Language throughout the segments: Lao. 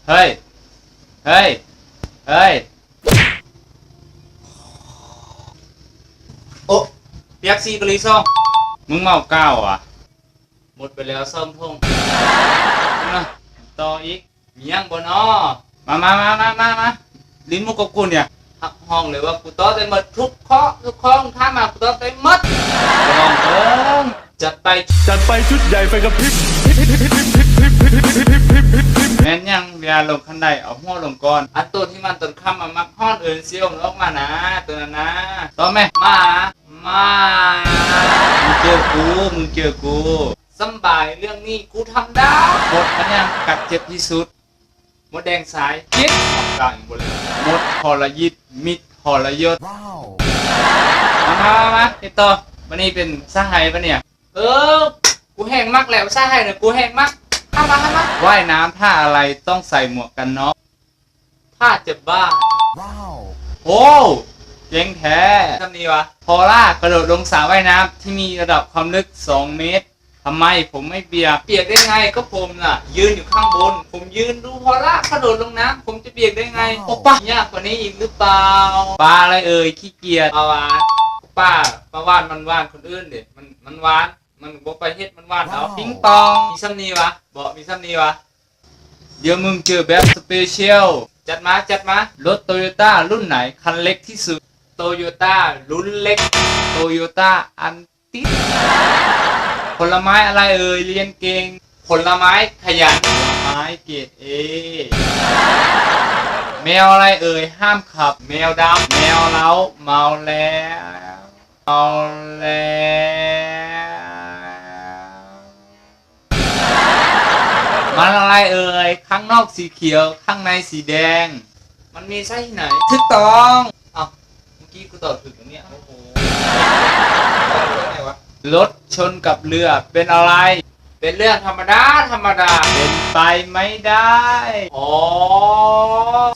ເຮີ້ຍ ເຮີ້ຍ ເຮີ້ຍ ໂອ ເປັບຊີເກົາຫຼີຊອງ. ມຶງເມົາກ້າວຫວາ? ໝົດໄປແລ້ວສອງຖົງ. ນະ ຕໍ່ອີກ. ມີຫຍັງບໍ່ນໍ? ມາ ມາ ມາ ມາ ມາ ຫຼິ້ນມຸກກັບກູເນຍ. ຮັບຮອງເລີຍວ່າກູຕອບໄດ້ໝົດ ທຸກຂໍ້ ທຸກຂໍ້ ຖາມມາ ກູຕອບໄດ້ໝົດ. ລອງເບິ່ງ. ຈັດໄປ ຈັດໄປຊຸດໃຫຍ່ໄຟກະພຣິບ. ແມ່ນຫຍັງເວລາລົງຄັນໄດເອົາຫົວລົງກ່ອນ? ອັນໂຕທີ່ມັນຕົ້ນຄຳມາມັກຮ້ອນເອີ້ນສຽວມັນອອກມານະ ໂຕນັ້ນນະ. ຕອບແມະ. ໝາ. ໝາ. ມຶງເຈີກູ ມຶງເຈີກູ. ສຳບາຍ ເລື່ອງນີ້ກູທຳໄດ້. ມົດມັນຫຍັງກັດເຈັບທີ່ສຸດ? ມົດແດງຊາຍ. ຈິດ. ກາງບໍ່ເລີຍ. ມົດທໍລະຢິດ ມິດທໍລະຍົດ. ມາ ມາ ມາ ມາ ເຮັດຕໍ່. ບັດນີ້ເປັນສະໄຫບາດນີ້. ເອີ ກູແຮ່ງມັກແລ້ວ ສະໄຫນະ ກູແຮ່ງມັກ. ເຂົ້າມາ ເຂົ້າມາ. ວ່າຍນ້ຳທ່າອະໄລຕ້ອງໃສ່ໝວກກັນນັອກ? ຖ້າຈະບ້າ. ໂອ້ ເກັ່ງແທ້. ຊ່ຳນີ້ຫວາ? ພໍລາກະໂດດລົງສະວ່າຍນ້ຳທີ່ມີລະດັບຄວາມເລິກສອງເມດ. ທຳໄມຜົມໄມ່ປຽກ? ປຽກໄດ້ໄງ ກໍຜົມນະຢືນຢູ່ຂ້າງບົນ. ຜົມຢືນດູພໍລາກະໂດດລົງນ້ຳ ຜົມຈະປຽກໄດ້ໄງ? ໂອປະ ຍາກກວ່ານີ້ອີກຫຼືເປົ່າ? ປາອະໄລເອີຍ ຂີ້ກຽດ. ປາຫວານ. ປາ ປາຫວານມັນຫວານ ຄົນອື່ນເດ ມັນ ມັນຫວານ. ມັນບໍ່ໄປເຮັດມັນຫວານດອກ. ປິງປອງ. ມີຊ່ຳນີ້ຫວາ? ບໍ່ ມີຊ່ຳນີ້ຫວາ? ດຽວມຶງເຈີແບບສະເປຊຽວ. ຈັດມາ ຈັດມາ. ລົດໂຕໂຍຕ້າລຸ້ນໃດຄັນເລັກທີ່ສຸດ? ໂຕໂຍຕ້າລຸ້ນເລັກ. ໂຕໂຍຕ້າອັນຕິດ. ຜົນລະໄມ້ອະໄລເອີຍລຽນເກັ່ງ? ຜົນລະໄມ້ຂະຫຍັນ. ຜົນລະໄມ້ເກຣດເອ. ແມວອະໄລເອີຍຫ້າມຂັບ? ແມວດຳ. ແມວເລົາເມົາແລ້ວ. ເມົາແລ້ວ. ມັນອະໄລເອີຍ ຂ້າງນອກສີຂຽວ ຂ້າງໃນສີແດງ? ມັນມີໄສ້ທີ່ໄຫນ? ຖືກຕ້ອງ. ເອົ້າ ເມື່ອກີ້ກູຕອບຖືກຢູ່ເນຍ. ໂອ້ໂຫ ໄດ້ຫວະ? ລົດຊົນກັບເຮືອເປັນອະໄລ? ເປັນເລື່ອງທຳມະດາ ທຳມະດາ. ເປັນໄປໄມ່ໄດ້. ອໍ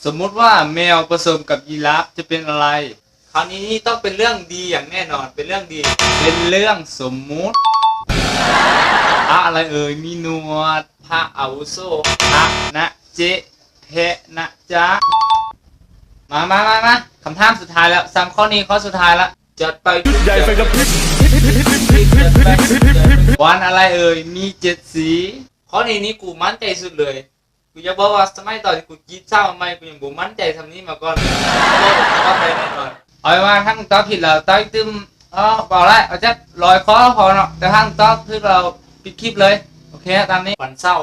ສົມມຸດວ່າແມວປະສົມກັບຢີຣາຟຈະເປັນອະໄລ? ຄາວນີ້ຕ້ອງເປັນເລື່ອງດີຢ່າງແນ່ນອນ ເປັນເລື່ອງດີ. ເປັນເລື່ອງສົມມຸດ. ພະອະໄລເອີຍມີໜວດ? ພະອາວຸໂສ. ພະນະເຈ ແພະນະຈະ. ມາ ມາ ມາ ມາ ຄຳຖາມສຸດທ້າຍແລ້ວ ສາມຂໍ້ນີ້ ຂໍ້ສຸດທ້າຍລະ. ຈັດໄປ. ຊຸດໃຫຍ່ໄຟກະພຣິບ. ວັນອະໄລເອີຍມີເຈັດສີ? ຂໍ້ນີ້ນີ້ກູໝັ້ນໃຈສຸດເລີຍ. ກູຢາກບອກວ່າສະໄໝຕອນທີ່ກູຈີບສາວໃໝ່ ກູຍັງບໍ່ໝັ້ນໃຈສ່ຳນີ້ມາກ່ອນເລີຍ. ຕອບໄດ້ແນ່ນອນ. ເອົາເປັນວ່າຖ້າມຶງຕອບຜິດແລ້ວ ຕອບຕື່ມ. ເອີ ບໍ່ເອົາລະ ເອົາຈັກຮ້ອຍຂໍ້ພໍເນາະ. ແຕ່ຖ້າມຶງຕອບຖືກແລ້ວ ປິດຄລິບເລີຍ. ໂອເຄ ຕາມນີ້. ວັນເສົາ.